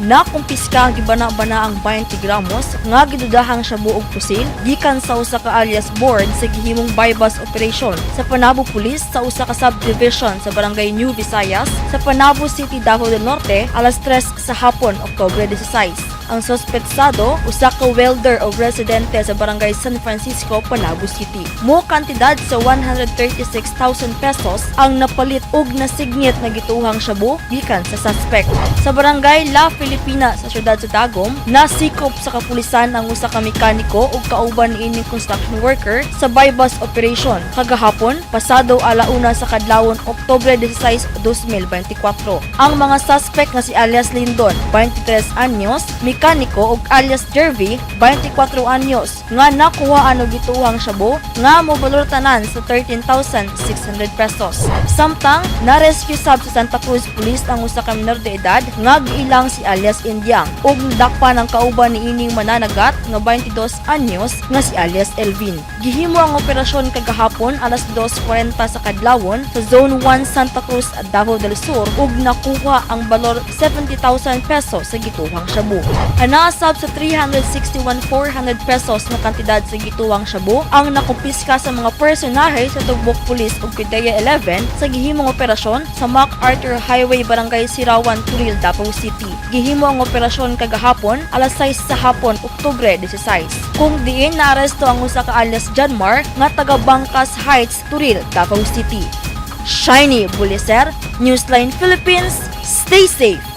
Nakumpiska ang gibana-banaang 20 gramos nga gidudahang shabu og pusil gikan sa usa ka alias board sa gihimong buy-bust operation sa Panabo Police sa usa ka subdivision sa Barangay New Visayas sa Panabo City, Davao del Norte alas 3 sa hapon, Oktubre 16. Ang suspetsado, usa ka welder o residente sa Barangay San Francisco, Panabo City. Mo kantidad sa 136,000 pesos ang napalit og nasingit nga gituohang shabu gikan sa suspect. Sa Barangay La Filipina sa siyudad sa Tagum, nasikop sa kapulisan ang usa ka mekaniko ug kauban niining construction worker sa buy-bust operation kagahapon pasado alauna sa kadlawon, Oktubre 16, 2024. Ang mga suspect nga si alias Lindon, 23 anyos, mekaniko, ug alias Jervy, 24 anyos, nga nakuhaan og gituohang shabu nga mobalor tanan sa 13,600 pesos. Samtang na-rescue sab sa Santa Cruz Police ang usa ka minor de edad nga giilang si alias Indiang ug nadakpan ang kauban niining mananagat nga 22 anyos nga si alias Elvin. Gihimo ang operasyon kagahapon alas 2:40 sa kadlawon sa Zone 1, Santa Cruz, Davao del Sur ug nakuha ang balor 70,000 pesos sa gituohang shabu. Anaa sab sa 361,400 pesos nga kantidad sa gituohang shabu ang nakumpiska sa mga personahe sa Tugbok Police ug PDEA 11 sa gihimong operasyon sa MacArthur Highway, Barangay Sirawan, Toril, Davao City. Gihimo ang operasyon kagahapon alas 6 sa hapon, Oktubre 16. Kung diin naaresto ang usa ka alias Janmar nga taga Bangkas Heights, Toril, Davao City. Shiny Buliser, Newsline Philippines, stay safe.